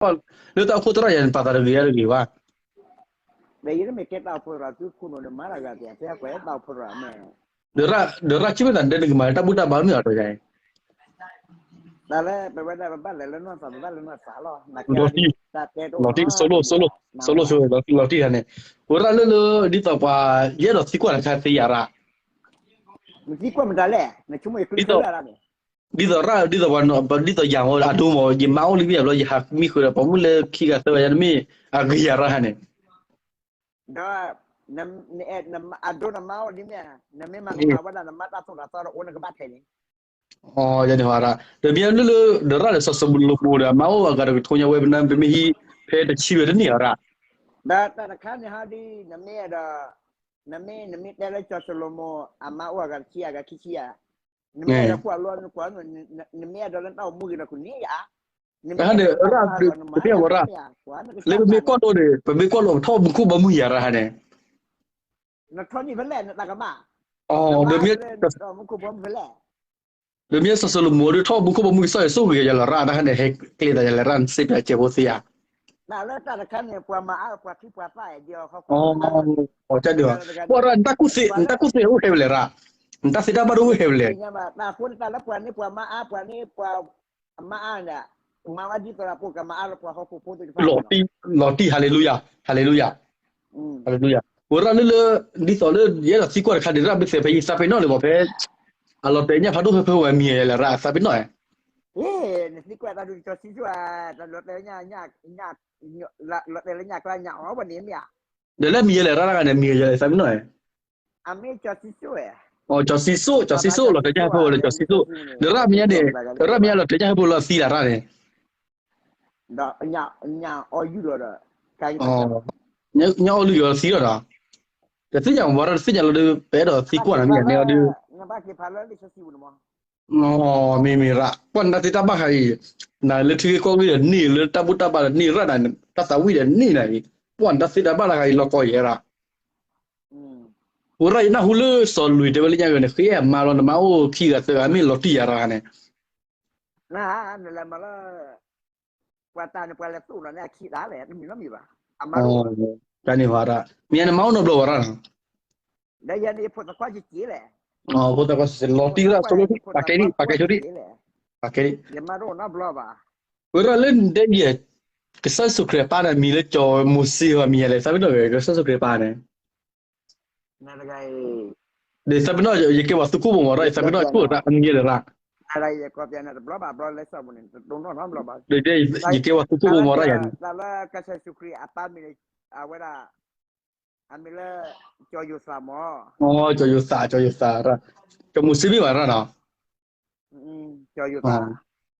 လၢတၢ်အိၣ်ဖှိၣ်သရၣ်ယၤန့ၣ် ပာ်သးတဂ့ၤတဂ့ၤဘၣ်. ဒီးယတမ့ၢ်ကဲတၢ်အိၣ်ဖှိၣ်သရၣ်သုခိၣ်နူာ်န့ၣ် မၤတၢ်ဂၤပျဲ ဖဲကွဲးတၢ်အိၣ်ဖှိၣ်သရၣ်မ့ၢ် ဒီးရၣ် ဒီးရၣ်ဆံမဲာ်သးဒဲနကမၤန့ၣ် တၢ်ဘူၣ်တၢ်ဘါမ့ၢ်အီၤတဂၤအံၤ တၢ်လၢပဝဲဒၣ်ပဘၣ်လဲၤလၢနီၢ်သး ပဘၣ်လဲၤနီၢ်သးလီၤ နကဲဒ်တၢ်တဲတအိၣ် လီၤတံၢ် စိလိၣ် စိလိၣ် စိလိၣ်ဆိ လီၤတံၢ် လီၤတံၢ်တၢ်န့ၣ် ပဝဲဒၣ်လၢလၢ ဒ်သိးပှၤ ယအဲၣ်ဒိးသံကွၢ်တခါသ့ယၤရၣ် နသံကွၢ်မတၤလဲၣ် နဆိကမိၣ်ယကျဲးစၢးဒၣ်န့ၣ် ဒ်သိးရၣ် ဒ်သိးပှၤ ဒ်သိးယၤမ့ၢ်အဒိမ့ၢ် ယမါအိၣ်လံမ့ၢ်ဘျီ ယဟးမံဃုာ်ဒီး ပိာ်မုၣ်လၢခံဂၤသၢဂၤယၤန့ၣ်မ့ၢ် အဂ့ၤယၤရၣ်ဟါန့ၣ် ဒီး အဒိနမါအိၣ်လံမ့ၢ် နမ့ၢ်မၤကမၣ်ဝဲဒၣ် နမါတၢ်သိၣ်တၢ်သီဒီးအိၣ်နကဘၣ်ထဲန့ၣ် အီ ယန့ၣ်ဟါရၣ် ဒီးမ့ၢ်လၢလၢ ဒီးရၣ်ဒီးစီၤၡလိၤမိၤဒီး အမါအိၣ်အဂၤဒီးကထိညါဝဲ ပနၢ်ပမ့ၢ်ဟံး ဖဲတဆံဝဲတန့ၢ်အီၤရၣ် ဒီးတၢ်တခါန့ၣ်ဟါဒ် နမ့ၢ်ဒီး နမ့ၢ် နမ့ၢ်တဲလၢစီၤၡလိၤမိၤ အမါအိၣ်အဂၤတဆံ အဂၤခံဆံဧါ နမ့ၢ်အဲၣ်ဒိးကွၢ်လီၤ နကွၢ် နမ့ၢ်အဲၣ်ဒိးလၢတၢ်အိၣ်မူဂ့ၤဒီး ကိးန့ၢ်ယၤ နမ့ၢ်အဲၣ်ဒိး တၢ်ဝဲရၣ် ပမ့ၢ်ကွၢ်လိန့ၣ် ပမ့ၢ်ကွၢ်လိ ပထီၣ်မူခိၣ်ဘီမုၢ်ယၤရၣ်ဟါန့ၣ် နထီၣ်န့ၢ်ဖဲလဲၣ် နတၢ်ကမၣ် ဒီးမ့ၢ် မူခိၣ်ဘီမုၢ်ဖဲလဲၣ် ဒီးမ့ၢ်စီၤၡလိၤမိၤဒီးထီၣ်မူခိၣ်ဘီမုၢ်ကစၢ်ယွၤဆိၣ်ဂ့ၤယၤလီၤရၣ် တၢ်ခါန့ၣ် ဟဲကျဲသးယၤလဲၣ်ရၣ် နစံးပၠးစဲးဖိသ့ဧါ တၢ်လၢတၢ်တခါန့ၣ် ပှၤမၤအါပှၤချံပှၤသၣ်ဒီး တၢ်ဒ် ပှၤရၣ် နတၢ်ကူၣ်သ့ နတၢ်ကူၣ်သ့အိၣ်ဟဲဝဲလဲၣ်ရၣ် နတၢ်သ့တၢ်ဘၣ်ဒိအိၣ်ဟဲဝဲလဲၣ် တၢ်ဃိန့ၣ် တၢ်လၢပှၤန့ၣ် ပှၤမၤအါ ပှၤန့ၣ် ပှၤ မၤအါန့ၣ် မၤဝဲဒ်သိးဒီးပကမၤအါလၢပှၤဟီၣ်ခိၣ်ဖိသ့ၣ်တဖၣ် လီၤတံၢ် လီၤတံၢ် ဟါလ့လူယၤ ဟါလ့လူယၤ ဟါလ့လူယၤ ပဝဲဒၣ်လၢလၢ ဒ်သိးလၢ ယအဲၣ်ဒိးသံကွၢ်တခါန့ၣ် ရၣ်မ့ၢ်သ့ဖဲယသးပ့ၤနီၣ်လၢမ့ၢ်ဖဲ အလီၤတဲာ်ညၣ်ဖးဒိၣ်ဖဲဖဲဝဲမံၤယၤလဲၣ်ရၣ် အသးပ့ၤနီၣ်ဧါ နသံကွၢ်တၢ်ဒုးကၠီၤဆံဆိၣ်ဧါ တၢ်လီၤတဲာ်လၢညၣ် လီၤတဲာ်လၢညၣ်ကျါညၣ်အီၤဝဲန့ၣ်မ့ၢ်ဧါ ဒီးလၢမံၤယၤလဲၣ်ရၣ်တဂၤန့ၣ် မံၤယၤလဲၣ်သးပ့ၤနီၣ်ဧါ အမ့ၢ်ကၠီၤဆံဆိၣ်ဧါ ကၠီၤဆံဆိၣ် ကၠီၤဆံဆိၣ်လီၤတဲာ်ညၣ်ဖဲဝဲလၢကၠီၤဆံဆိၣ် ဒီးရၣ်မ့ၢ်ညါန့ၣ် ရၣ်မ့ၢ်ညါလီၤတဲာ်ညၣ်ဖဲဖိလီၤသံလၢ်ရၣ်န့ၣ် ဒီး ညၣ်အီၣ်ယုၢ်လီၤဒီး ညၣ်အီၣ်လုၢ်ယီၤသံလီၤဒီး တသ့ၣ်ညါမ့ၢ်ရၣ်တသ့ၣ်ညါလီၤဒီး ပအဲၣ်ဒိးသံကွၢ်နၤမ့ၢ်ညါန့ၣ်ဒီး မ့ၢ်မ့ၢ်ရၣ် ကွၢ်နတၢ်သ့တၢ်ဘၣ်ခါအံၤ နလၢထံဂ့ၢ်ကီၢ်ဂ့ၢ်ဒီးန့ၢ် လၢတၢ်ဘူၣ်တၢ်ဘါဒီးန့ၢ်ရၣ်နၤ တၢ်သးဝံၣ်ဒီးန့ၢ်နၤအံၤ ကွၢ်နတၢ်သ့တၢ်ဘၣ်တခါအံၤ လီၤကီအံၤရၣ် ပဝဲရၣ်ယနၢ်ဟူလၢစီၤလွံၢ်တဲဝဲလၢညါဂ့ၤန့ၣ် ဃ့အမါလီၤ နမါအိၣ်ခံဂၤသၢဂၤမ့ၢ်လီၤတံၢ်ယၤရၣ်န့ၣ် နလဲၤမၤလၢ ပှၤတၢ်န့ၣ် ပှၤလဲၤသိၣ်လီၤန့ၣ် အခံးတၢ်လဲၣ် တမံၤနီတမံၤဘၣ် အမါအိၣ် တၢ်န့ၣ်ဝဲရၣ် မ့ၢ်ညါန့ၣ်မါအိၣ်နီတဘျီဝဲရၣ်နီၤ ဒီးယၤန့ၣ် ယဖိသၣ်ခွါယက့ၤလဲၣ် ဖိသၣ်ခွါလီၤတံၢ်ရၣ် ပာ်ကဲဒံး ပာ်ကဲဆိဒံး ပာ်ကဲဒံး ယမါတအိၣ်နီတဘျီဘၣ် ဝဲရၣ်လၢနတဲယဲ ကစၢ်ယ့ၣ်ၡူးခရံာ်အပၢ်န့ၣ် မံၤလၢကၠီၤမိၤၡ့ဝဲမံၤယၤလဲၣ် သးပ့ၤနီၣ်ဝဲ ကစၢ်ယ့ၣ်ၡူးခရံာ်အပၢ်န့ၣ် ဒီးသးပ့ၤနီၣ် ယကဲပှၤသူခိၣ်ဘိမီၤရၣ် ယသးပ့ၤနီၣ်ဆိၣ်တၢ်အမံၤလၢရၣ် ဒီးယကဲပှၤသူခိၣ်ဘိမီၤရၣ်ယၤန့ၣ် တၢ်လၢကစၢ်ယ့ၣ်ၡူးခရံာ်အပၢ်မံၤလၢ အဝဲဒၣ် အမံၤလၢ ကၠီၤယိၤသးမီၤ ကၠီၤယိၤသး ကၠီၤယိၤသးရၣ် ကၠီၤမိၤၡ့မ့ၢ်ဘၣ်ရၣ်နီၤ ကၠီၤယိၤသး ဒီးရၣ်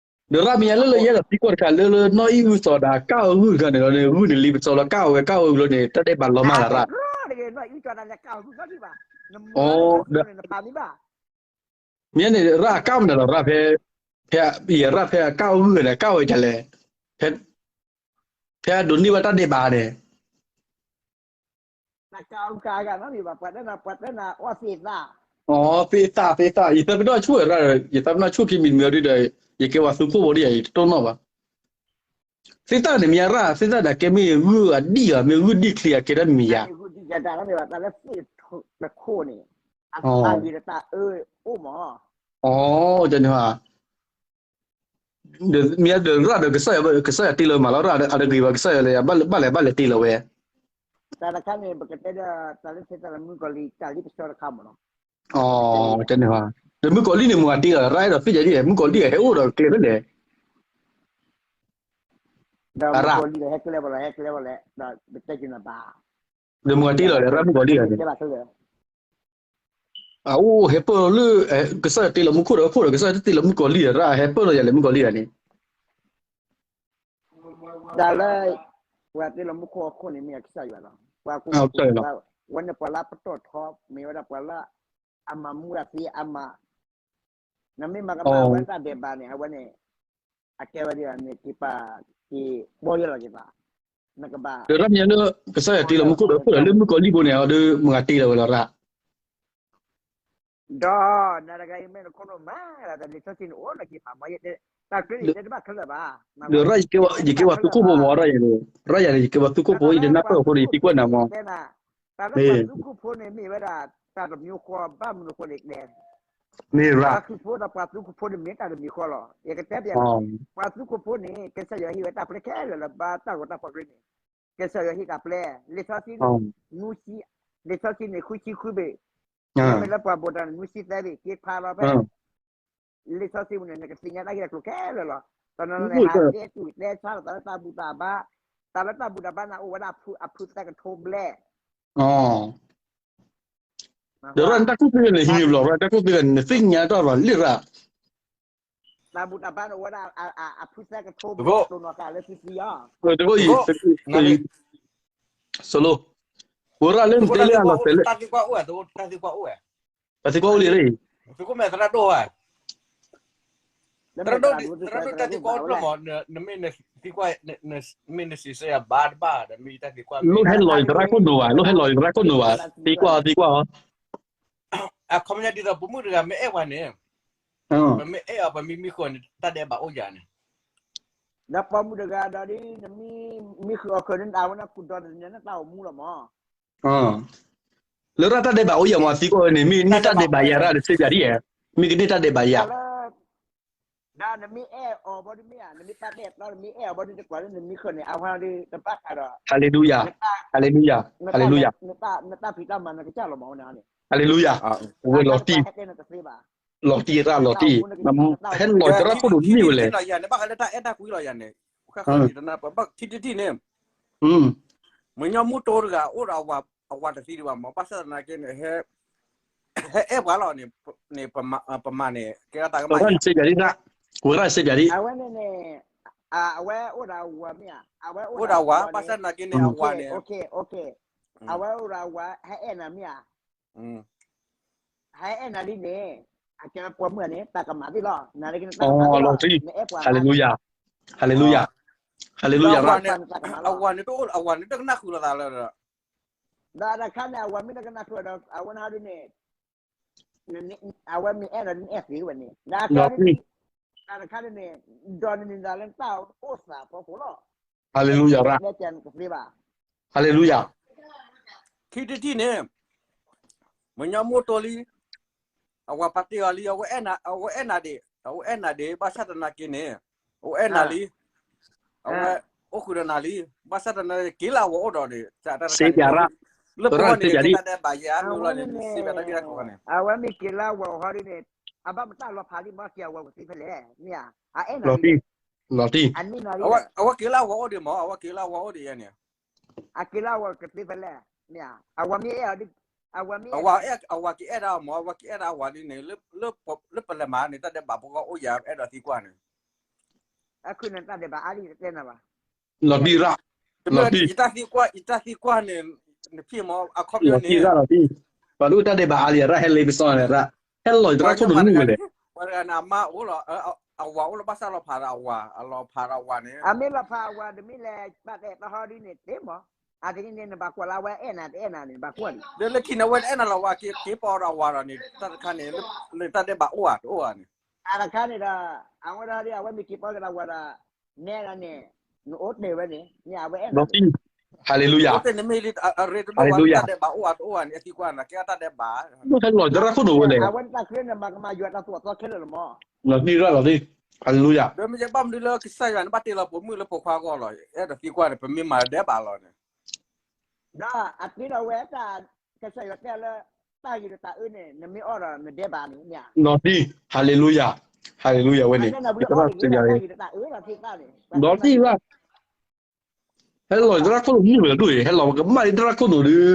မံၤညါလၢလၢယဲဒီးသံကွၢ်တခါလၢလၢနီၢ်အံၣ်အုၣ်သီဒီးကၢ်အီၤဂုၢ်တခါန့ၣ်လီၤန့ၣ် ဂုၢ်န့ၣ်လံပစီလီၤကၢ်အီၤဝဲကၢ်အီၤဝဲလီၤန့ၣ် တၢ်ဒဲးဘးလီၤမၢ်လၢ်ရၣ် မ့ၢ်န့ၣ် ရၣ်အကၢ်မနုၤလီၤရၣ်ဖဲ ဖဲ ယဲရၣ်ဖဲအကၢ်အီၤဂုၢ်န့ၣ် ကၢ်ဝဲဒ်လဲၣ် ဖဲ ဖဲအဒိးန့ၢ်ဘၣ်တၢ်ဒဲးဘးန့ၣ် တၢ်ကၢ်အီၤဂၤဂၤနီတမံၤဘၣ် ပှၤတဲနၤ ပှၤတဲနၤ အီၣ်သ့ၣ်သၣ် အီ သ့ၣ်သၣ် သ့ၣ်သၣ် ယသးပ့ၤနီၣ်ဆိၣ်ဝဲရၣ် ယသးပ့ၤနီၣ်ဆိၣ်ခံမံၤတမံၤအီၤဒုဒီး ယကဲပှၤသူခိၣ်ဖိဒ်ယၤ ယတတိၢ်နီၣ်ဘၣ် သ့ၣ်သၣ်န့ၣ်မ့ၢ်ရၣ် သ့ၣ်သၣ်န့ၣ် ကဲမ့ၢ်ဂုၢ်အဒံၣ်ဧါ မ့ၢ်ဂုၢ်ဒံၣ်ချံအကဲတၢ်မံၤမံၤယၤ တၢ်လၢသ့ၣ်တခိၣ်န့ၣ် အသးဂ့ၤဒီးတၢ်အၢအိၣ်မး အီ တၢ်န့ၣ် မ့ၢ်ဒီးရၣ်ဒီး ကစၢ်ယွၤတ့လီၤမးလီၤရၣ် အတဂ့ၤဘၣ် ကစၢ်ယွၤလၢဘၣ်လဲၤဘၣ်လဲၤတ့လီၤဝဲ တၢ်တခါန့ၣ် ပကတဲဒီး တၢ်လၢသ့ၣ်တၢ်လၢမုၣ်ကီၤလံၢ် တၢ်လံပစီတခါမးနီၤ အီ တၢ်န့ၣ် ဒီးမုၣ်ကီၤလံၢ်န့ၣ် မုၢ်ဂၤတ့လီၤ ရၣ်အဲၣ်ဒိးသ့ၣ်ညါဒ်လဲၣ် မုၣ်ကီၤလံၢ်ဟဲအိၣ်ဒီးကျဲဖဲလဲၣ် ဒီးမုၣ်ကီၤလံၢ်ဒီးဟဲကျဲဘၣ်လီၤ ဟဲကျဲဘၣ်လဲၣ် ဒီးပတဲက့ၤနၤဘၣ် ဒီးမုၢ်ဂၤတ့လီၤလဲၣ် ရၣ်မုၣ်ကီၤလံၢ်ဂၤန့ၣ် အအိၣ်ဟဲပၢၢ်လၢ ကစၢ်ယွၤတ့လီၤမူခိၣ်ဒီးခိၣ်ဒီး ကစၢ်ယွၤတ့လီၤမုၣ်ကီၤလံၢ်ဒီး ရၣ်ဟဲပၢၢ်လီၤယၤလဲၣ် မုၣ်ကီၤလံၢ်ဂၤန့ၣ် တၢ်လၢ ပှၤတ့လီၤမူခိၣ်အခိၣ်န့ၣ် မ့ၢ်ကစၢ်ယွၤလီၤ. ပှၤကူၣ် ဝဲန့ၣ်ပှၤလၢပတီၢ်ထီ မ့ၢ်ဝဲဒၣ်ပှၤလၢ အမၤမူအသ့အမၤ နမ့ၢ်မၤကမၣ်ဝဲတၢ်ဒဲးဘးန့ၣ် အဝဲန့ၣ် အကဲဝဲဒၣ်န့ၣ် က့ၤပာ် က့ၤဘီယဲလီၤက့ၤသး နကဘၣ် ဒီးတၢ်မ့ၢ်လၢ ကစၢ်ယွၤတ့လီၤမူခိၣ်ဒီးခိၣ်ဒီးလၢမုၣ်ကီၤလံၢ်ဘိန့ၣ် အဒီးမုၢ်ဂၤတ့လီၤဝဲလီၤရၣ် ဒီးနၤတဂၤအံၤမ့ၢ်နခိၣ်နူာ်မးလၢတၢ်လံာ်စီဆှံန့ၣ် အိၣ်လၢက့ၤဖးမီၤယဲၢ်တဲ တၢ်ကျဲန့ၣ် တဲတဘၣ်ခဲလၢာ်ဘၣ်, ဒီးရၣ်ယကဲပှၤသူခိၣ်ဖိမး ရၣ်ယၤန့ၣ် ရၣ်ယၤန့ၣ် ယကဲပှၤသူခိၣ်ဖိ ယတနၢ်ပၢၢ်အဃိန့ၣ် ယသံကွၢ်နၤမး, တၢ်လၢပှၤသူခိၣ်ဖိန့ၣ် မ့ၢ်ဝဲဒၣ် တၢ်တမံၤဃီ ဘၣ်မနုၤဃိန့ၣ်လဲၣ်, ပှၤဃုာ်ဖိဒီးပှၤသူခိၣ်ဖိန့ၣ် မ့ၢ်တၢ်တမံၤဃီလီၤ. ယကတဲပျး, ပှၤသူခိၣ်ဖိန့ၣ် ကစၢ်ယွၤဟ့ၣ်ဝဲတၢ်ပျဲခဲလၢာ်လၢ ဘါတၢ်ဂီၤတၢ်ဖီၣ်ကျဲန့ၣ်, ကစၢ်ယွၤဟ့ၣ်တၢ်ပျဲ, လံာ်စီဆှံန့ၣ်, လံာ်စီဆှံန့ၣ် ဃုဆံဃုဘ့ၣ်, မ့မ့ၢ်လၢပှၤဘိးတၢ်န့ၣ် နွံဆံသၢဘ့ၣ် က့ၤဖးလီၤဖဲ လံာ်စီဆှံပူၤန့ၣ် နကသ့ၣ်ညါတၢ်ဂ့ၢ်တၢ်ကျိၤခဲလၢာ်လီၤ. တနီၤနီၤန့ၣ် ဟးတဲတူၢ်တဲဆါလီၤသးလၢတၢ်ဘူၣ်တၢ်ဘါ, တၢ်လၢတၢ်ဘူၣ်တၢ်ဘါန့ၣ် အိၣ်ဝဲဒၣ်အဖုသၢကထိဘျဲၣ် ဒီးရၣ်နတၢ်ကူၣ်သ့ဂၤန့ၣ် ဟံးန့ၣ်ဘျီ ရၣ်တၢ်ကူၣ်သ့ဂၤန့ၣ် နသ့ၣ်ညါတၢ်ဘၣ်လံရၣ်, တၢ်ဘူၣ်တၢ်ဘါန့ၣ် အိၣ်ဝဲဒၣ်အဖုသၢကထိဘျဲၣ် တိၢ်နီၣ်ဃာ်လၢသုသံအီၤ, တကိးအံၤ, စိလိ, ဝဲရၣ်လၢနတဲလၢအလီၤတဲာ်လၢ တၢ်သံကွၢ်အိၣ်ဝဲ, တၢ်သံကွၢ်အိၣ်လံ, သံကွၢ်မ့ၢ်သရၣ်ဒိၣ်ဝဲ, သရၣ်ဒိၣ်, သရၣ်ဒိၣ်တၢ်သံကွၢ်အိၣ်ဖျၢၣ်မး, နမ့ၢ်နသံကွၢ်, မ့ၢ်နစံးဆၢယၤဘၣ်တဘၣ်ဒီး မ့ၢ်တၢ်သံကွၢ်မ့ၢ် လိၣ်ဟဲလီၤယသရၣ်ခိၣ်နူာ်ဘၣ်, လိၣ်ဟဲလီၤယသရၣ်ခိၣ်နူာ်ဘၣ်, သံကွၢ်အီၤ သံကွၢ်အီၤ, အခီပညီဒ်သိး ပိာ်မုၣ်တဂၤမ့ၢ်အဲၣ်ပှၤန့ၣ်, ပမ့ၢ်အဲၣ်အီၤ ပမ့ၢ်မံဃုာ်န့ၣ် တၢ်ဒဲးဘးအိၣ်ယၤန့ၣ်, ဒီးပိာ်မုၣ်တဂၤဒီးဒ် နမ့ၢ်မံဃုာ်အီၤဃုာ်န့ၣ် အဝဲန့ၣ်ကူၣ်ဒီးနတၢ်အိၣ်မူလီၤမး လၢရၣ်တၢ်ဒဲးဘးအိၣ်ယၤမး သံကွၢ်ဝဲန့ၣ် မ့ၢ်န့ၢ်တၢ်ဒဲးဘးယၤရၣ်တစဲးပၠးဒ်ယဲ, မ့ၢ်ကန့ၢ်တၢ်ဒဲးဘးယၤ, ဒီးနမ့ၢ်အဲၣ်အီၤဘီဒ်မ့ၢ်ဧါ, နမ့ၢ်ပာ်တဲာ်တီ နမ့ၢ်အဲၣ်အီၤဘီဒ်တကွၢ်လၢနမံဃုာ်န့ၣ် အဝဲဒ်တဘၣ်ဃးဒီး, ဟါလ့လူယၤ, ဟါလ့လူယၤ, ဟါလ့လူယၤ, နတၢ်ဖံးတၢ်မၤနကစၢ်လီၤမးန့ၣ်, ဟါလ့လူယၤ, ဝဲလီၤတံၢ်, လီၤတံၢ်ရၣ်လီၤတံၢ်, ဟဲလီၤသရၣ်ခိၣ်ဒိၣ်န့ၢ်ဝဲလဲၣ်, ယၤန့ၣ် ဘၣ်ဃးလၢတၢ်အဲၣ်တၢ်ကွံလီၤယၤန့ၣ်, ခံထံၣ်တထံၣ်န့ၣ်, မညီမူတိတဂၤ အိၣ်ဒီးအဝၤတသံဒံးဘၣ်မး ဘၣ်ဆၣ်သနာ်က့န့ၣ် ဟဲအဲၣ်ပှၤလီၤန့ၣ်, ပမၤန့ၣ် ကဲတၢ်ကမၣ်ယၤ, ဝဲရၣ်စဲးပၠးဒ်, အဝဲန့ၣ်န့ၣ်, အဝဲအိၣ်ဒီးအဝၤမ့ၢ်ဧါ, အဝဲအိၣ်ဒီးအဝၤ ဘၣ်ဆၣ်သနာ်က့န့ၣ် အဝၤန့ၣ်, အဝဲအိၣ်ဒီးအဝၤ ဟဲအဲၣ်နၤမ့ၢ်ဧါ ဟဲအဲၣ်နၤဒ်န့ၣ်, အကဲပိာ်မုၣ်န့ၣ် တၢ်ကမၣ်သ့ၣ်လီၤ, နၤလၢကနတၢ်ကမၣ်သ့ၣ်လီၤ, နအဲၣ်ပှၤလၢ, ဟါလ့လူယၤ, ဟါလ့လူယၤ, အဝၤန့ၣ်, အဝၤန့ၣ်တကနၣ်ဃုာ်လိာ်သးလၢ, ဒီးတခါန့ၣ် အဝၤမ့ၢ်တကနၣ်ဃုာ်ဒီး အဝဲန့ၣ်ဒ်န့ၣ်, အဝဲမ့ၢ်အဲၣ်ဒီးနအဲၣ်သ့ဝဲန့ၣ်, တၢ်တခါန့ၣ်န့ၣ်, ဒီးနန့ၣ်ဒၣ်လၢနတၢ်အိၣ်သးဖီခိၣ်လီၤ, ဟါလ့လူယၤရၣ်, ဟါလ့လူယၤ, ခံထံၣ်တထံၣ်န့ၣ်, မညီမူတိလံ, အဝၤပာ်တ့ၢ်အီၤလံ, အဝဲအဲၣ်နၤဒံး, အဝဲအဲၣ်နၤဒံး ဘၣ်ဆၣ်သနာ်က့န့ၣ်, အဝဲအဲၣ်နၤလံ, အဝဲအိၣ်ဃုာ်ဒီးနၤလံ, ဘၣ်ဆၣ်သနာ်က့ က့ၤလၢအဝၤအိၣ်ဒီးန့ၣ်, စဲးပၠးရၣ်, လၢပဂီၢ်န့ၣ် တၢ်ဒဲးဘးယၤမ့ၢ်လီၤန့ၣ်, စဲးပၠးတၢ်ဂ့ၢ်တၢ်ကျိၤန့ၣ်, အဝဲမ့ၢ်က့ၤလၢအဝၤအီၤဟီဒ်န့ၣ်, အဘၣ်မတၢ်လီၤဖးလံမ့ၢ် က့ၤအဝၤကသ့ဖဲလဲၣ်, မ့ၢ်ဧါ, အအဲၣ်နၤလံ, လီၤတံၢ်, အဝဲက့ၤလၢအဝၤအိၣ်ဒံးမး, အဝဲက့ၤလၢအဝၤအိၣ်ဒံးယဲန့ၣ် အက့ၤလၢအဝၤကသ့ဖဲလဲၣ်, မ့ၢ်ဧါ, အဝၤမ့ၢ်အဲၣ်အီၤ, အဝၤမ့ၢ်အဲၣ်, အဝၤက့ၤအဲၣ်ဒၣ်အီၤမး, အဝၤက့ၤအဲၣ်ဒၣ်အဝၤဒ်န့ၣ်, လၢပလဲၤမၤန့ၣ် တၢ်ဒဲးဘးပဂီၢ်အိၣ်ယၤ အဲၣ်ဒိးသံကွၢ်န့ၣ်, အဃုန့ၣ်တၢ်ဒဲးဘးအါလံတဲနၤဘၣ်, လီၤတံၢ်ရၣ်, လီၤတံၢ်, ယတၢ်သံကွၢ်န့ၣ်, နဖံၣ်မး အခီပညီန့ၣ်, လီၤတံၢ်ရၣ်လီၤတံၢ်, ပှၤဒိၣ်တၢ်ဒဲးဘးအါလံရၣ် ဟဲလ့ပစီန့ၣ်ရၣ်, ဟဲလီၤတရၣ်ခိၣ်ဒိၣ်န့ၢ်ဝဲလဲၣ်, ပှၤတဂၤန့ၣ် အမါအိၣ်လီၤ, အဝၤအိၣ်လီၤဘၣ်ဆၣ်လီၤဖးဒီးအဝၤ, အလီၤဖးဒီးအဝၤန့ၣ်, အမ့ၢ်လီၤဖးအဝၤ တမ့ၢ်လဲၤဘၣ်တဲာ်တဟီဒ်န့ၣ် တ့မး, အတနံၤန့ၣ် နဘၣ်ကွၢ်လၢအဝဲအဲၣ်နၤတအဲၣ်နၤန့ၣ် နဘၣ်ကွၢ်လံ, လၢလၢခံန့ၣ် အဝဲတအဲၣ်နၤလၢအဝၤက့ၤပီဒီးအဝၤဒီးန့ၣ် တၢ်တခါန့ၣ်, လၢတၢ်ဒဲးဘးအိၣ်ဧါတအိၣ်ဧါန့ၣ်, အတခါန့ၣ်ဒီး, အဝဲဒၣ်ဒ်အဝဲမ့ၢ်က့ၤပီကဒီးအဝၤဒီး, နဲဒၣ်န့ၣ်, နအိၣ်တ့ၢ်ဝဲန့ၣ် မ့ၢ်အဝဲအဲၣ်နၤ, ဟါလ့လူယၤ, တမ့ၢ်လၢအရ့တဘၣ်ဝဲ တၢ်ဒဲးဘးအိၣ်ဧါတအိၣ်ဧါန့ၣ် အသံကွၢ်နၤ ကဲတၢ်ဒဲးဘး, ဟဲလီၤတရၣ်ခိၣ်ဒိၣ်ဝဲလဲၣ်, အဝဲတၢ်ချ့န့ၣ် မၤကမၤယွၤတၢ်သူၣ်အသီခဲလၢာ်လီၤမး, လီၤတံၢ်ရၣ်လီၤတံၢ်, ဟါလ့လူယၤ, ဒီးမ့ၢ်ဘၣ်မနုၤလၢကစၢ်ယွၤန့ၣ် ဘၣ်တ့လီၤပိာ်မုၣ်လၢပိာ်ခွါအဂီၢ်လီၤ, အဲၣ်ဒိးသံကွၢ်န့ၣ် ပမ့ၢ်မၤဒဲးဘးလီၤန့ၣ် ဒီးအတ့လီၤဝဲတၢ်, ကစၢ်ယွၤတဲလၢ, တၢ်ဂ့ၤတၢ်အၢန့ၣ် နမ့ၢ်အီၣ်ဒီးနဒဲးဘးန့ၣ်မ့ၢ်ဧါ, လီၤတံၢ်, ဟါလ့လူယၤ, ဟါလ့လူယၤဝဲန့ၣ်, လီၤတံၢ်ရၣ်, ဟဲလီၤတရၣ်ခိၣ်ဒိၣ်န့ၢ်ဝဲလၢဒိၣ်အံၤ ဟဲလီၤကမၣ်လံတရၣ်ခိၣ်ဒိၣ်ဒီး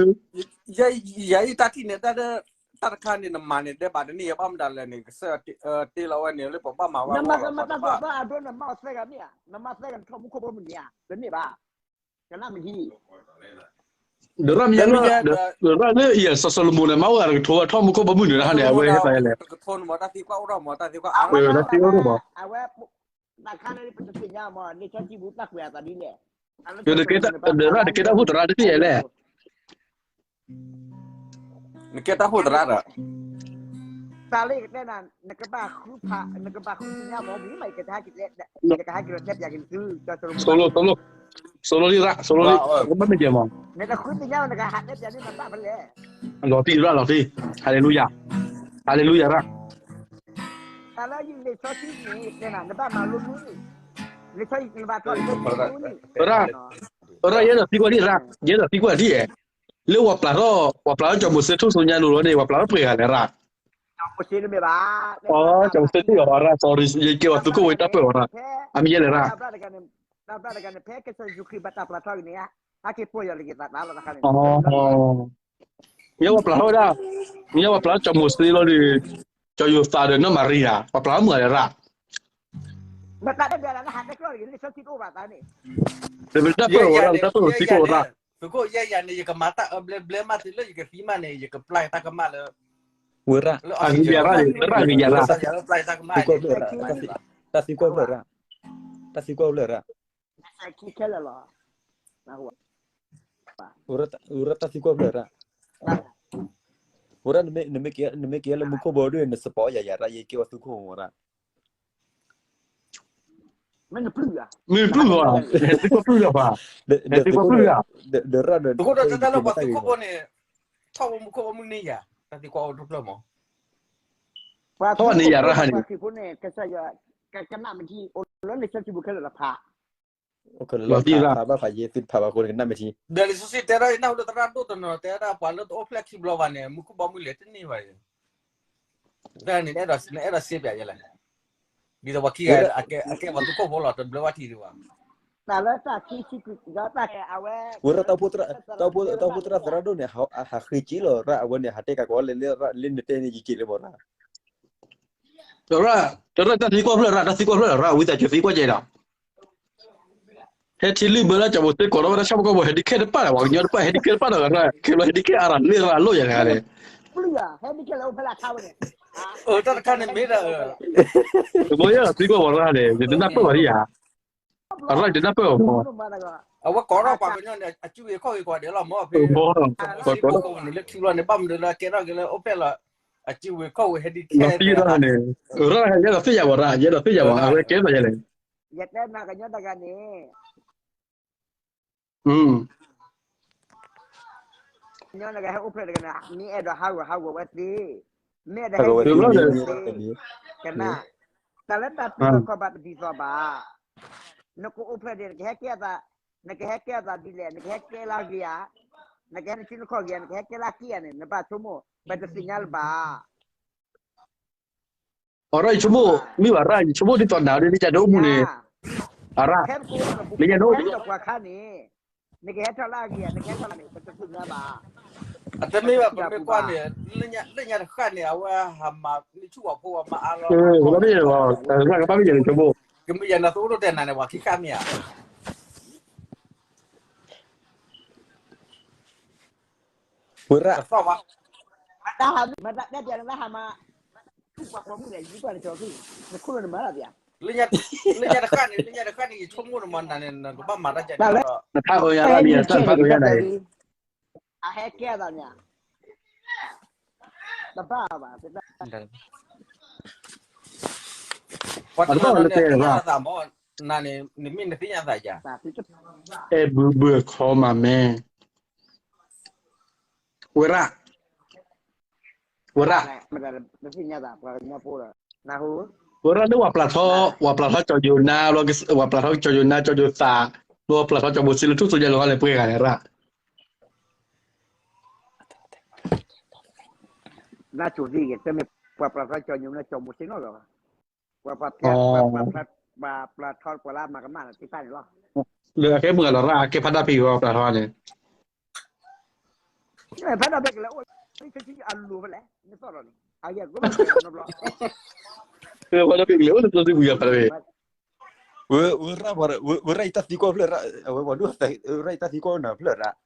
ယၤအံၤတၢ်ထံၣ်န့ၣ် တၢ်တခါန့ၣ် နမၤန့ၣ် ဒဲးဘးတန့ၢ်ယဘၣ်မတၤလဲၣ်န့ၣ် ကစၢ်ယွၤတ့လီၤဝဲန့ၣ် လၢပဘၣ်မၤဝဲအဂီၢ်လီၤ, နမၤသၢဂၤမ့ၢ်ဧါ, နမၤသၢဂၤနထီၣ်မူခိၣ်ဘီမုၢ်န့ၣ်ဧါ, တန့ၢ်ဘၣ်, ကနၣ်မ့ၢ်ဟံၣ် ဒီးရၣ်မ့ၢ်လၢ, ဒီးရၣ်လၢအံၤ စီၤၡလိၤမိၣ်န့ၣ် မၤအိၣ်ဂၤတကထိထီၣ်မူခိၣ်ဘီမုၢ်န့ၣ် ဟါန့ၣ် အဝဲဟဲပာ်ယဲလဲၣ်, တကထိန့ၣ်မ့ၢ်တၢ်သံကွၢ်အိၣ်ထီၣ်မ့ၢ်တၢ်သံကွၢ်အါ, တၢ်သံအိၣ်ထီၣ်မ့ၢ်, အဝဲ, တၢ်ခါန့ၣ် ပတသ့ၣ်ညါမ့ၢ် လံာ်စီဆှံပူၤတၢ်ကွဲးအသးဒ်လဲၣ်, ဒီးရၣ်တကဲတၢ်ဟူးသရၣ်တသ့ၣ်ယဲလဲၣ်, နကဲတၢ်ဟူးသရၣ်ဒီး သးလၢယကတဲနၤ နကဘၣ်ဃုဖး နကဘၣ်ဃုသ့ၣ်ညါမ့ၢ်မ့ၢ်မး ယကဟဲက့ၤ ယကဟဲက့ၤဒီးတဲပၠးက့ၤသု ကၠီသိလီၤ သိလီၤ သိလီၤလံရၣ် သိလီၤ ကဘၣ်မ့ၢ်ကဲမး နတဃုသ့ၣ်ညါ နကဟးတဲပၠးန့ၣ် နဘၣ်ဖဲလဲၣ် လီၤတံၢ်ရၣ်လီၤတံၢ် ဟါလ့လူယၤ ဟါလ့လူယၤရၣ် တၢ်လၢယလံာ်စီဆှံန့ၣ် တဲနၤ နဘၣ်မၤလိန့ၣ် လံာ်စီဆှံနဘၣ်ထီၣ်လံာ်စီဆှံန့ၣ် ရၣ် ရၣ် ယအဲၣ်ဒိးသံကွၢ်ဒံးရၣ် ယအဲၣ်ဒိးသံကွၢ်ဒံး လၢပှၤပျၢ်ထီၣ် ပှၤပျၢ်ထီၣ်ကၠီၤမိၤၡ့ထူၣ်စုညါလိၤလီၤန့ၣ် ပှၤပျၢ်ထီၣ်ပှဲၤဂၤလဲၣ်ရၣ် ကၠီၤမိၤၡ့တမ့ၢ်ဘၣ် အိ ကၠီၤမိၤၡ့ထူၣ်အီၤရၣ် sorry ယကဲအီၤသုးခိၣ်ဝဲတၢ်ပၢၢ်အီၤရၣ် အမံၤယဲလဲၣ်ရၣ် တၢ်ဘျၣ်တဂၤန့ၣ် ဖဲကစၢ်ယ့ၣ်ၡူးခရံာ်ဘၣ်တၢ်ပျၢ်ထီၣ်က့ၤန့ၣ် ဟဲက့ၤပီၢ်ယီၤလၢက့ၤသးသးလီၤတခါန့ၣ် မ့ၢ်ဝဲပျၢ်ထီၣ်ဝဲဒၣ် မ့ၢ်ဝဲပျၢ်ထီၣ်ကၠီၤမိၤၡ့လီၤဒီး ကၠီၤယိၤသးဒီးနီၢ်မၤရံယၤ ပှၤပျၢ်ထီၣ်မုၢ်ဂၤလဲၣ်ရၣ် နတၢ်တဲဘၣ်လၢဟးတဲကျီၣ်တဂ့ၤ လံာ်စီဆှံတအိၣ်ဘၣ်သးန့ၣ် တမ့ၢ်တၢ်ပၢၢ်အီၤရၣ် တၢ်ပၢၢ်အီၤသံကွၢ်အီၤရၣ် သုးခိၣ်ယဲယၤန့ၣ် ယကမၤတၢ်အၢဘျဲဘျဲမးတုၤလၢယကသံမးန့ၣ် ယကပျၢ်တၢ်ကမၣ်လၢ ဝဲရၣ် အဂ့ၤယၤရၣ်န့ၣ် ရၣ်ဂ့ၤယၤရၣ် ပျၢ်တၢ်ကမၣ်န့ၣ် တၢ်သံကွၢ်ဖျၢၣ်ရၣ် တၢ်သံကွၢ်ဖျၢၣ်ရၣ် ဝဲရၣ်တၢ်သံကွၢ်ဖျၢၣ်ရၣ် ဝဲရၣ် နမ့ၢ်က့ၤလၢမူခိၣ်ဘီဒ်န့ၣ် နစပီးယၤယၤရၣ် ယကဲအီၤသုးခိၣ်မးရၣ် မ့ၢ်ပျုၢ်လီၤ သံကွၢ်ပျုၢ်လီၤပှၤ သံကွၢ်ပျုၢ်လီၤ ဒီးရၣ်ဒီး သုးခိၣ်ဒီးတၢ်လၢပှၤသုးခိၣ်ဖိန့ၣ် ထီၣ်ဝဲမူခိၣ်ဘီမုၢ်န့ၢ်ယၤ တၢ်သံကွၢ်အိၣ်တဖျၢၣ်မး ထီၣ်န့ၢ်ယၤရၣ်ဟါန့ၣ် ပှၤသုးခိၣ်ဖိန့ၣ် ကစၢ်ယွၤ ကနၣ်မထံ အိၣ်လၢလံာ်စီဆှံပူၤခဲလၢာ်လီၤဖး လီၤတံၢ်ရၣ် ဖးဘၣ်ဖးယဲ သုတဖးဘၣ်ဃိန့ၣ် ကနၣ်မထံ ဒီးလံာ်စီဆှံတဲဒၣ် နၢ်ဟူဒီးသရၣ်ဒိၣ်တနီၤတဲဒၣ် ပှၤလၢတအိၣ်ဖျဲၣ်ခံဘျီဘၣ်န့ၣ် မူခိၣ်ဘီမုၢ်လဲၤတန့ၢ်ဘၣ် တၢ်န့ၣ် နအဲၣ်ဒိးစ့ပၠးယဲလဲၣ် ဒ်သိးပှၤခံဂၤ အကဲပှၤသုးခိၣ်ဖိလီၤ တဘျၢဝဲထံဒံးဘၣ် တၢ်လၢတၢ်ခံဆံကွံာ် ဒီးတၢ်အဝဲ ဝဲရၣ် တၢ်အိၣ်ဖှိၣ်သရၣ်ဒိၣ်န့ၣ် ဟးဃ့က့ၤလီၤရၣ် အဝဲန့ၣ် ဟးတဲကးကီးလၢ လၢနတဲန့ၣ် ယက့ၤလၢမီၤရၣ် ရၣ် တရၣ် တၢ်သံကွၢ်ဖျၢၣ်ရၣ် တၢ်သံကွၢ်ဖျၢၣ်ရၣ် ဝံသးစူၤသံကွၢ်ကဲဒီး ဟဲထံလုၢ်ဘၢလၢကၠီၤမိၤၡ့ကိးထီၣ်ဝဲဒၣ် ဆၣ်ဖိကီၢ်ဖိ ဟဲဒံးခဲတပၣ်ဒီး ပှၤကညီတပၣ်ဟဲဒံးခဲတပၣ်ဒီး ခဲလၢာ်ဟဲဒံးခဲအါရၤလ့ၢ်ရၤလိၣ်ယၤတဂၤန့ၣ် အတၢ်တခါန့ၣ်မ့ၢ်ဒီး တဘျီယဲၢ်ဒီးသံကွၢ်ဝဲရၣ်န့ၣ် ယတနၢ်ပၢၢ်ဘၣ်ဒံးယၤ အရၣ်ယတနၢ်ပၢၢ်အီၤမး အဝဲကိးထီၣ်ပှၤကညီန့ၣ် အစုဝ့ၤခီၣ်ဝ့ၤကိးဂၤဒဲးလီၤမး ဖဲ ကၠီၤမိၤၡ့ကိးဃီန့ၣ် လၢထံဘျီန့ၣ် ဘၣ်မနုၤလၢအကဲထီၣ်က့ၤလၢအိၣ်ဖျဲၣ်လီၤ အစုဝ့ၤခီၣ်ဝ့ၤဟဲဒံးခဲ လီၤတံၢ်ရၣ်န့ၣ် ရၣ်ယဲဒီးသ့ၣ်ညါဝဲရၣ် ယဲဒီးသ့ၣ်ညါဝဲ အဝဲကဲထီၣ်ယဲလဲၣ် ယတဲနၤကညီတဂၤန့ၣ် ကညီတဂၤဟဲအိၣ်ဖျဲၣ်တဂၤန့ၣ် မ့ၢ်အဲၣ်ဒိးဟးဂီၤဟးဂီၤဝဲသ့, မ့ၢ်အဲၣ်ဒိးဟဲဂီၤဟးဂီၤဝဲသ့, ကနၣ်, တၢ်လၢတၢ်သံကွၢ်ခီဘၣ်တဒ်သိးဘၣ်. နကအိၣ်ဖျဲၣ်ဒံး နကဟဲကဲအသး, နကဟဲကဲအသးဒ်လဲၣ်, နကဟဲကဲလၢအဂ့ၤဧါ, နကဟဲနစုနခီၣ်ဂ့ၤဧါ, နကဟဲကဲလၢအက့ၣ်ဧါန့ၣ် နဘၣ်ဆိကမိၣ်, ပတသ့ၣ်ညါလၢၤဘၣ်. အရၣ် ယဆိကမိၣ်, မ့ၢ်ဘၣ်ရၣ် ယဆိကမိၣ်ဒ်သိးနၤဒ်န့ၣ် ယတအိၣ်မူန့ၣ်, အရၣ်, မ့ၢ်ယဲဒၣ် နကဟဲထီၣ်လၢအဂ့ၤဧါ, နကဟဲထီၣ်လၢအဂ့ၤ, နကဟဲထီၣ်လၢအဂ့ၤန့ၣ် ပတသ့ၣ်ညါဘၣ်. အတမ့ၢ်ဘၣ် ပမ့ၢ်ကွၢ်န့ၣ် လၢညါတဃၣ်န့ၣ် အဝဲဟးမၤန့ၢ်ဆူၣ်ဝဲဖိဝဲမၤအါလီၤ, ကဘၣ်မ့ၢ်ယဲန့ၣ် ဆိကမိၣ်, ကမ့ၢ်ယဲန့ၣ် သုအိၣ်ဒိၣ်တဲနၤန့ၣ် ပှၤခံဃၣ်မ့ၢ်ဧါ ဝဲရၣ်, မတၤတဲပျးလၢဟးမၤ, ပှၤပိာ်မုၣ်လဲၣ် ယကွၢ်နကၠီၤသူ, နခိၣ်နမၤတၢ်ပျး, လၢညါတဃၣ်န့ၣ် လၢညါတဃၣ်န့ၣ် ယဆိကမိၣ်နမၤနၤန့ၣ် နကဘၣ်မၤတၢ်ကဲန့ၣ်လီၤ, နဖးအၢယၤလၢနယၤ နဖးအၢယၤန့ၣ်, အဟဲကဲအသးန့ၣ်, တဘၣ်ဘၣ်, ပှၤတဘၣ်လၢတဲဘၣ်, နၤန့ၣ် နမ့ၢ်နသ့ၣ်ညါသးယၤ, အဲၣ်ဘုဘုအခီမးမ့ၢ် ဝဲရၣ်, ဝဲရၣ်, ဝဲရၣ်လၢပှၤပျးထီၣ်, ပှၤပျးထီၣ်ကၠီၤယိၤနါ, ပှၤပျးထီၣ်ကၠီၤယိၤနါ ကၠီၤယိၤသး, ပှၤပျးထီၣ်ကၠီၤမိၤၡ့လၢထူၣ်စုညါလိၤလီၤန့ၣ် ပှဲၤဂၤန့ၣ်ရၣ်, နၢ်စိၤသံဂ့ၤ တမ့ၢ်ပှၤပျးထီၣ်ကၠီၤယိၤနါ ကၠီၤမိၤၡ့နီတဂၤဘၣ်, ပှၤပျး, ပှၤပျးထီၣ်ပှၤလၢအမၤကမၣ်န့ၣ်သ့ၣ်တဖၣ်န့ၣ်လီၤ, လၢအကဲမုၢ်ဂၤလီၤရၣ် အကဲဖးဒၣ်ဖံးဝဲပျးထီၣ်န့ၣ် ဖဲဒၣ်ဘဲကလဲၤအိၣ်လၢ အလိၤဖဲလဲၣ် နသီၣ်လီၤန့ၣ် အယဲၢ်ကဘၣ်နီတဘျီ, ဖဲဒၣ်ဘဲကလဲၤအိၣ်လၢစီၤစံပူၤယၤဖဲဒၣ်ဘဲ, ဝဲရၣ်, ဝဲရၣ်အံၤတၢ်သံကွၢ်ဖျၢၣ်ရၣ်, အဝဲပှၤဒိၣ်, ဝဲရၣ်အံၤတၢ်သံကွၢ်နၤဖျၢၣ်ရၣ်,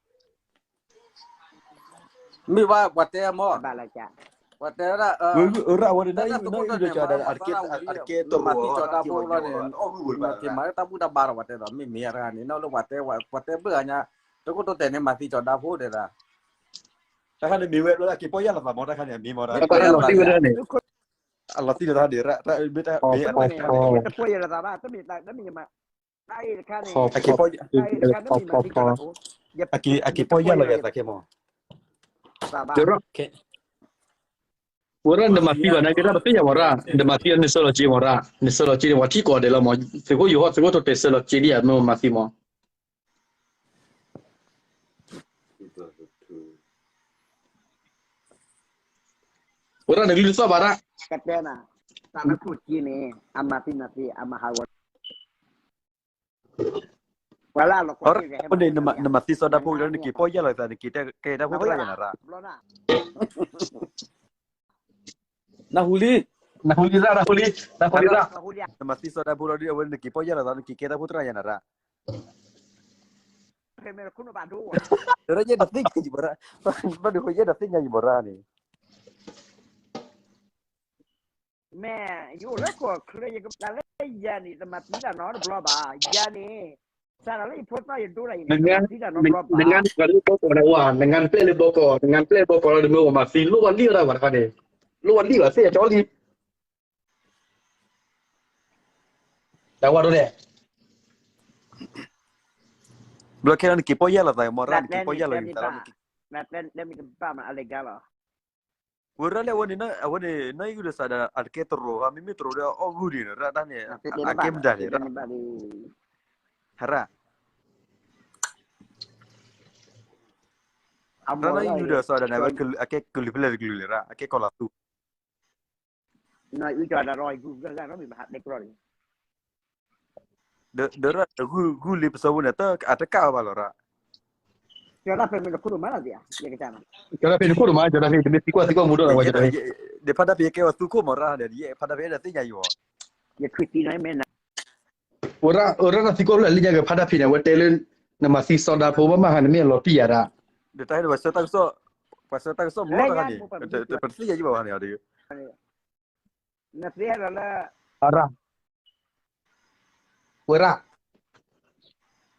မ့ၢ်ဘၣ်ပှၤတဲမီၢ်, ပှၤတဲဝဲဒၣ်, ဝဲရၣ်ဝဲန့ၣ် တၢ်သုးခိၣ်ဒိၣ်န့ၣ် မၤသံကၠီၤဒါဖိလီၤန့ၣ်, မၤက့ၤမၤလၢတၢ်ဘူၣ်တၢ်ဘါဒီးပှၤတဲဒီး မ့ၢ်မ့ၢ်တဂၤန့ၣ် နီၢ်လၢပှၤတဲ, ပှၤတဲဘၣ်ဂၤညါ, သုးခိၣ်ဒိၣ်တဲာ်န့ၣ် မၤသံကၠီၤဒါဖိတဲဒၣ်, တၢ်ခါန့ၣ်မ့ၢ်ဝဲဘျီလၢက့ၤပီၢ်ယၢ်လီၤသးမီၢ် တၢ်ခါန့ၣ် အမ့ၢ်မီၢ်တၢ်ခါန့ၣ်, အလီၤတံၢ်လီၤသးဒီးရၣ်, တမ့ၢ်တပှဲၤယလီၤသးဘၣ်, တမ့ၢ်တမ့ၢ်ယမၤ, တၢ်အံၤတခါန့ၣ်, တၢ်အံၤတခါန့ၣ်မ့ၢ်မၤသံလီၤ, အက့ၤပီၢ်ယၢ်လီၤယသးကဲမး, သးဘၣ်, ဝဲဒၣ်နမၤသံဘၣ်န့ၣ် ကဲတၢ်တသ့ၣ်ညါမးရၣ်, နမၤသံလၢနဆှၢလီၤစ့မးရၣ်, နဆှၢလီၤစ့န့ၣ် ပှၤထံၣ်ကိးဂၤဒဲးလီၤမး, သုးခိၣ်ယိၤဟီၣ် သုးခိၣ်ထိတဲဆှၢလီၤစ့ဒ်ယမ့ၢ်မၤသံမး ဝဲဒၣ်နကလုၢ်သီၣ်ဘၣ်ဒၣ်, ကတဲနၤ, တၢ်လၢခိၣ်က့န့ၣ် အမၤသံမၤသံ အမၤဟးဂီၤ, ပှၤလၢအလီၤကီးန့ၣ် နမၤသံစီၤဒၤဖိဒီး နက့ၤပီၢ်ယၢ်လီၤသး နက့ၤကဲတၢ်ဖိသရၣ်ယၤနၤရၣ် နဟူလံ, နဟူလံရၣ်, နဟူလံ, နဟူလံရၣ်, နမၤသံစီၤဒၤဖိလီၤဒုး အဝဲနက့ၤပီၢ်ယၢ်လီၤသး နက့ၤကဲတၢ်ဖိသရၣ်ယၤနၤရၣ်, တရၣ်ယဲၢ်တသ့ၣ်ညါယံၤဘၣ်ရၣ်, ဘၣ်ဒုးဃိယဲၢ်တသ့ၣ်ညါယံၤဘၣ်ရၣ်န့ၣ် မ့ၢ်ယအိၣ်လၢကီၢ်ချၢ ယကဘၣ်လၢယၤန့ၣ် တမၤသံတၢ်နီတဘျီဘၣ်, ယၤန့ၣ်, စးထီၣ်လၢယဖိသၣ်ယဒိတၢ်အံၤန့ၣ် တမၤသံတၢ်နီတဘျီဘၣ်, နငါနပှၤလၢဘီကီၢ်န့ၣ်အိၣ်ဧါ, နငါနပျဲၢ်လၢဘီကီၢ်, နငါနပျဲၢ်လၢဘီကီၢ်လီၤ နမ့ၢ်အိၣ်မၤသံ လိၣ်ဘၣ်လံဝဲဒၣ်ပှၤတခါန့ၣ်, လိၣ်ဘၣ်လံဘၣ်သ့ၣ်အကၠီလံ တၢ်ဝဲဒၣ်လဲၣ်, ဘျီခဲလၢာ်နက့ၤပီၢ်ယၢ်လီၤသးမ့ၢ်ရၣ် နက့ၤပီၢ်ယၢ်လီၤယသးလီၤ, ဝဲရၣ်လၢအဝဲန့ၣ် အဝဲန့ၣ် နီၢ်အံၣ်ဂုၢ်ဒီးစးဒီး အတကဲတရိးဧါ မ့မ့ၢ်တရိးဒီးအီၣ်ဂုၢ်ဒံးန့ၣ် ရၣ်တၢ်န့ၣ် အကဲမတၤန့ၣ် ရၣ်, ဟဲရၣ် ရၣ်နီၢ်အံၣ်ဂုၢ်ဒီးစးဒီးန့ၣ် အကဲကလုာ်ဖဲလဲၣ်တကလုာ်လဲၣ်ရၣ် အကဲကီၤလၤသူ ဒီးရၣ်ဂုၢ်လံပစီဖိန့ၣ် အတကၣ်အီၤဘၣ်လီၤရၣ်, ကၠီဒၣ်ဖဲနခိၣ်ဒိၣ်မး ကၠီဒၣ်ဖဲနခိၣ်ဒိၣ်မး ကၠီဒၣ်ဖဲတမ့ၢ်သံကွၢ်သံကွၢ်မူဒီးဝဲ ဒီးဖးဒၣ်ဖဲကဲဝဲသူခိၣ်မးရၣ်ဒီး ယဖးဒၣ်ဖဲတသ့ၣ်ညါယံၤဘၣ် ဝဲရၣ်တၢ်သံကွၢ်ဖျၢၣ်လၢညါက့ၤဖးဒၣ်ဖဲန့ၣ် အဝဲတဲလၢ နမၤသံစီၤဒၤဖိဘၣ်မးဟါ နမ့ၢ်အလီၤတံၢ်ယၤဒၣ်, ဒီးတၢ်ဟဲဒီးပှၤဆှၢတၢ်ကစီၣ်, ပှၤဆှၢတၢ်ကစီၣ်မူထီၣ်တခါန့ၣ် ပတသ့ၣ်ညါယံၤဘၣ်န့ၣ်ဒီး ဝဲရၣ်,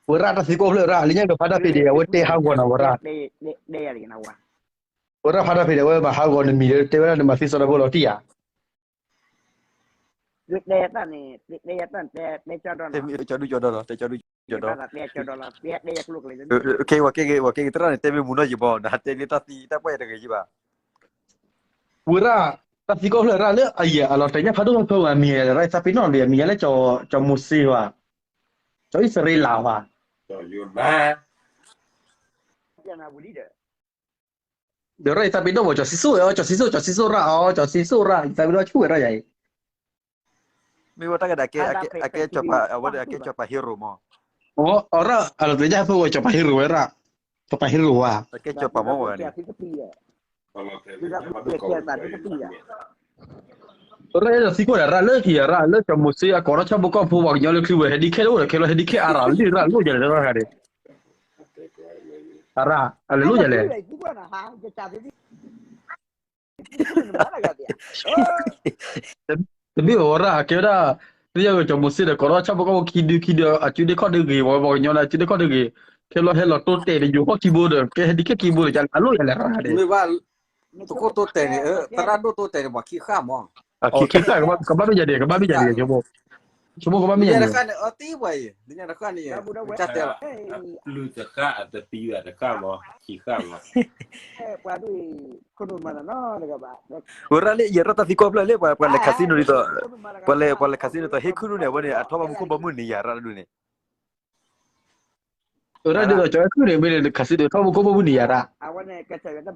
ဝဲရၣ်တၢ်သံကွၢ်ဖျၢၣ်ရၣ် လၢညါက့ၤဖးဒၣ်ဖဲန့ၣ် အဝဲတဲဟးဂီၤနၤဝဲရၣ်, ဝဲရၣ်ဖးဒၣ်ဖဲန့ၣ် အဝဲမၤဟးဂီၤနမံၤလၢတဲဝဲဒၣ်နမၤသံစီၤဒၤဖိလီၤတံၢ်ယၤ တဲတၢ်န့ၣ် တဲကၠီဒူၣ်ကၠီဒီလီၤ တဲကၠီဒူၣ်ကၠီဒီ, ပှၤကဲက့ၤသရၣ်န့ၣ် တဲမ့ၢ်မုာ်နီၢ်ယံၤဘၣ် နတဲလၢတၢ်သံတၢ်ပှၢ်တဂ့ၤယံၤဘၣ်, ဝဲရၣ်, တၢ်သံကွၢ်ဖျၢၣ်ရၣ်လၢအယံၤအလီၤတဲာ်ညါဖးဒိၣ်ဖျၢၣ်မံၤလဲၣ် ရၣ်သးပ့ၤနီၣ်ဒီး မံၤလဲၣ် ကၠီမိၤၡ့ဘၣ်, ကၠီအံၣ်စရ့လးဘၣ် ဒီးရၣ်ယသးပ့ၤနီၣ်ဝဲ ကၠီဆံစိၣ်ဝဲ ကၠီဆံစိၣ် ကၠီဆံစိၣ်ရၣ်အီၤ ကၠီဆံစိၣ်ရၣ်ယသးပ့ၤနီၣ်ဆူၣ်ဝဲရၣ်ယၤအံၤ, မ့ၢ်ဝဲတၢ်ကဒၣ်ကဲ အကဲကၠီပၤ အဝဲဒၣ်အကဲကၠီပၤဟ့ရိၤမး, အရၣ် အလီၤတဲာ်ညါဖဲဝဲကၠီပၤဟ့ရိၤဝဲရၣ်, ကၠီပၤဟ့ရိၤဝဲ, အကဲကၠီပၤမးဝဲန့ၣ် ရၣ်အဲၣ်ဒိးသံကွၢ်ဒီးရၣ်လၢက့ၤရၣ်လၢကၠီမိၤၡ့အကိးထီၣ်ဆၣ်ဖိကီၢ်ဖိပှၤကညီလၢချုးဝဲ ဟဲဒံးခဲတအိၣ်ဒီး ခဲလၢာ်ဟဲဒံးခဲအါရၣ်လံရၣ်လိၣ်ယၤလဲၣ်တၢ်တခါန့ၣ်, အရၣ် အလဲၤလိၣ်ယၤလဲၣ် တမ့ၢ်ဝဲရၣ် အကဲဝဲဒၣ် လၢယကၠီမိၤၡ့ဒီး ကိးထီၣ်ဆၣ်ဖိကီၢ်ဖိခံဒုခံဒီး အစုဒ့ခီၣ်ဒုဂ့ၤ ပှၤကညီန့ၣ် အစုဒ့ခီၣ်ဒုဂ့ၤ ခဲလၢာ်ဟဲလီၤတိၢ်တဲာ်ဒီး ယိၤဟီၣ်ခံဘိဒီး ကဲဟဲဒံးခဲခံဘိဒီး ကလဲၤအလိၣ်ယၤလဲၣ်ရၣ်န့ၣ် သုးခိၣ်တိၢ်တဲာ်န့ၣ် သရၣ်ဒိၣ်တိၢ်တဲာ်န့ၣ် ပှၤခံဃၣ်မး ခံဃၣ် ကဘၣ်မ့ၢ်ယၤန့ၣ် ကဘၣ်မ့ၢ်ယၤန့ၣ် ဆိကမိၣ်ကဘၣ်မ့ၢ်ယၤန့ၣ် လၢညါတဃၣ်န့ၣ် အီသံပှၤအံၤ လၢညါတဃၣ်န့ၣ် ပျုၤတဃၣ် အတပျုၤအတဃၣ်မး ခံဃၣ်မး ဝဲရၣ်လၢ ယရၣ်တၢ်သံကွၢ်ဖျၢၣ်လၢ ပှၤလဲၤခးစံနိဒ်သိး ပှၤလဲၤ ပှၤလဲၤခးစံနိဒ်သိး ဟ့ၣ်ခုၣ်ဒုန့ၣ် အဝဲန့ၣ် အထီၣ်ဘၣ်မူခိၣ်ဘီမုၢ်န့ၣ်ယၤရၣ်ဒုန့ၣ် ဝဲရၣ်ဒ်သိး ကၠီဟ့ၣ်ခုၣ်န့ၣ် မ့ၢ်လဲၤခးစံနိ ထီၣ်မူခိၣ်ဘီမုၢ်န့ၣ်ယၤရၣ် ဝဲရၣ်လ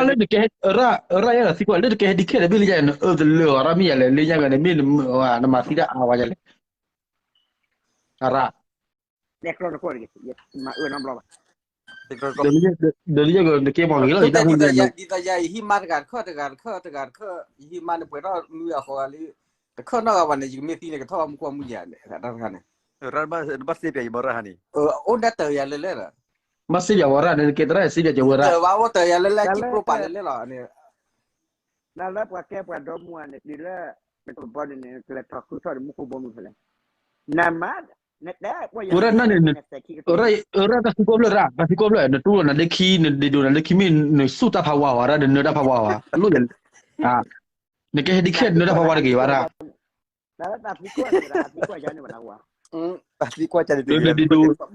ၢနကဟဲ ရၣ်လၢနကဟဲဒံးခဲဒီး မ့ၢ်လၢညါဂၤန့ၣ် မ့ၢ်နမၤသံတၢ်အါဝဲယၤလဲၣ် အရၣ် ဒီးလၢယဂၤနကဲမီၤဂ့ၤလီၤ ယတၢ်ဟူန့ၣ် ဒ်သိးယၤ ယဟံးမါတဂၤတခၢၣ်တဂၤတခၢၣ်တဂၤတခၢၣ် ယဟံးမါန့ၣ်ပှဲၤထီၣ်မုၢ်အဃိဂၤလံ တခၢၣ်နီတဂၤဘၣ်န့ၣ် ယကမ့ၢ်သံန့ၣ် ကထီၣ်မူခိၣ်မူၢ်ယၤန့ၣ် နဘၣ်စ့ပၠးယမီၤရၣ်ဟါန့ၣ် အိၣ်ဒၣ်တၢ်ယၤလဲၣ်လဲၣ်ဒီး ဘၣ်စ့ပၠးဝဲရၣ်န့ၣ် ကဲသရၣ်စ့ပၠးကဝဲရၣ် တၢ်ဘၣ်အိၣ်တၢ်ယၤလဲၣ်လဲၣ် ကံၣ်ပျိပာ်လဲၣ်လဲၣ်လီၤန့ၣ် နလၢပှၤကဲပှၤဒီမါန့ၣ် တုၤလၢ နကဘီန့ၣ်န့ၣ် ကလဲၤထီၣ်ဃုထီၣ်ဒီးမူခိၣ်ဘီမုၢ်ဖဲလဲၣ် နမါ နတဲပှၤယၤ ဝဲဒၣ်နန့ၣ် နစဲးခံကတၢၢ် ဝဲဒၣ်တၢ်သံကွၢ်ဖျၢၣ်ရၣ် တၢ်သံကွၢ်ဖျၢၣ် နတူၢ်လိာ်နၤလၢခံ နဒ့ဒိၣ်နၤလၢခံ မ့ၢ်နစူၢ်တၢ်ဖးဝါဝဲဒၣ် နနၢတၢ်ဖးဝါဝဲ အလိၣ်ယၤ နကဟဲဒံးခဲနနၢတၢ်ဖးဝါတဂ့ၤဘၣ်ရၣ် တၢ်သံကွၢ်န့ၣ် တၢ်သံကွၢ်ယၤန့ၣ်ဘၣ် နဒ့ဒိၣ် န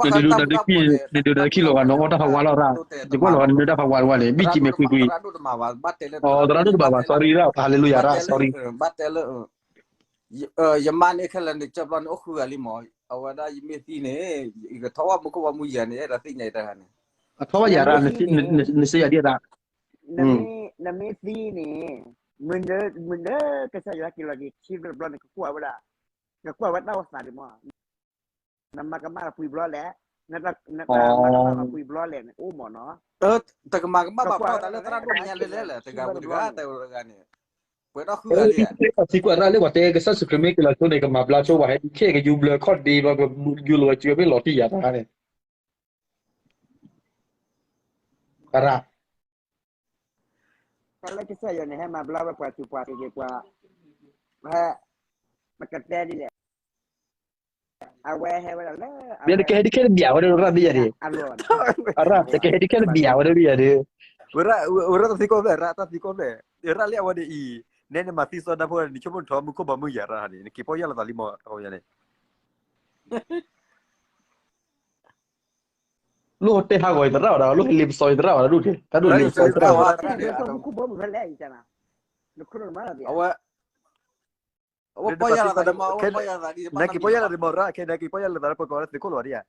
ဒ့ဒိၣ်နၤလၢခံ နဒ့ဒိၣ်နၤလၢခံလီၤဂာ် နအီၣ်တၢ်ဖးဝါလီၤရၣ် ယကွၢ်လီၤဂာ်နနၢတၢ်ဖးဝါလီၤရၣ် ယကွၢ်လီၤဂာ်နနၢတၢ်ဖးဝါလီၤန့ၣ် ဘံၣ်စံးမဲာ်ကွံာ်ကွံာ် အီ သရၣ်ဒိၣ်တဘၣ်ဘၣ် sorry ရၣ် hallelujah ရၣ် sorry ယမါန့ၣ်ခဲလၢာ်န့ၣ် ကၠီဘျီန့ၣ် အိၣ်ဃုဂၤလံမး, အဝဲဒၣ်ယမ့ၢ်သံန့ၣ် ယကထီၣ်ဘၣ်မူခိၣ်ဘီမူယၤန့ၣ် အဲၣ်ဒိးသ့ၣ်ညါယတၢ်ဂၤန့ၣ်, အထီၣ်ဘၣ်ယၤရၣ်, နစ့ယၤဒ်ရၣ်, နမ့ၢ်သံန့ၣ် မုၢ်နၤကစၢ်ယွၤဟဲက့ၤလီၤက့ၤခံဘျီတဘျီန့ၣ် ကကွၢ်ဝဲဒၣ်, ကကွၢ်ဝဲတၢ်အိၣ်သးဒံးမး, နမၤကမၣ်ပှဲၤဘျီလဲၣ်, နတၢ်မၤကမၣ်ပှဲၤဘျီလဲၣ်န့ၣ် အိၣ်မးနီၤ, တကမၤကမၣ်ဘၣ်ပှၤတၢ်လၢသရၣ်ဒိၣ်ညါလဲၣ်လဲၣ် တဂၤဝဲတဂၤ တဂၤန့ၣ်, ပှဲၤထီၣ်ဃုဂၤလံဧါ သံကွၢ်ရၣ်လၢပှၤတဲကစၢ်ယ့ၣ်ၡူးခရံာ်မ့ၢ်က့ၤလီၤဆိန့ၣ် ကမၤဘျါဆိပှၤဟဲဒံးခဲကယူၤဘျၢခီၣ်ဒ့ဘျီကယူၤမ့ၢ်လီၤတံၢ်ယၤတၢ်န့ၣ်, ရၣ်, တၢ်လၢကစၢ်ယွၤန့ၣ် ဟဲမၤဘျါဝဲပှၤစူးပှၤက့ၤက့ၤပှၤ, ဟဲ, ပကတဲဒ်လဲၣ်, အဝဲဟဲဝဲဒၣ်လၢ, နကဟဲဒ်ခဲတဘံၣ်ဝဲဒၣ်ရၣ်ဒ်ယၤန့ၣ်, အရၣ် နကဟဲဒ်ခဲတဘံၣ်ဝဲဒၣ်ဒ်ယၤန့ၣ် ဝဲရၣ်တၢ်သံကွၢ်ဖျၢၣ် ရၣ်တၢ်သံကွၢ်ဖျၢၣ်, ရၣ်လၢအဝဲဒၣ်အံၤ, နဲနမၤသံစီဒၣ်ဖိန့ၣ် နဆိကမိၣ်နထီၣ်မူခိၣ်ဘီမုၢ်ယၤရၣ်န့ၣ် နက့ၤပီၢ်ယၢ်လီၤသးလံမး တၢ်ဝဲန့ၣ်, လိၣ်တဲဟးဂီၤအံၤသရၣ်ဝဲဒၣ် လိၣ်ဟဲလ့ပစီအံၤသရၣ်ဝဲဒၣ်ဒိၣ်က့ၤ တၢ်ဒိၣ်လ့ပစီအံၤသရၣ်ဝဲဒၣ်, အဝဲ, အဝဲပီၢ်ယၢ်လီၤသးဒ်မး အဝဲပီၢ်ယၢ်လီၤသးဒ်, နက့ၤပီၢ်ယၢ်လီၤသးဒ်မးရၣ် ခဲနက့ၤပီၢ်ယၢ်လီၤသးလၢပကိးဝဲဒၣ်သုးခိၣ်လီၤဒ်ဧါ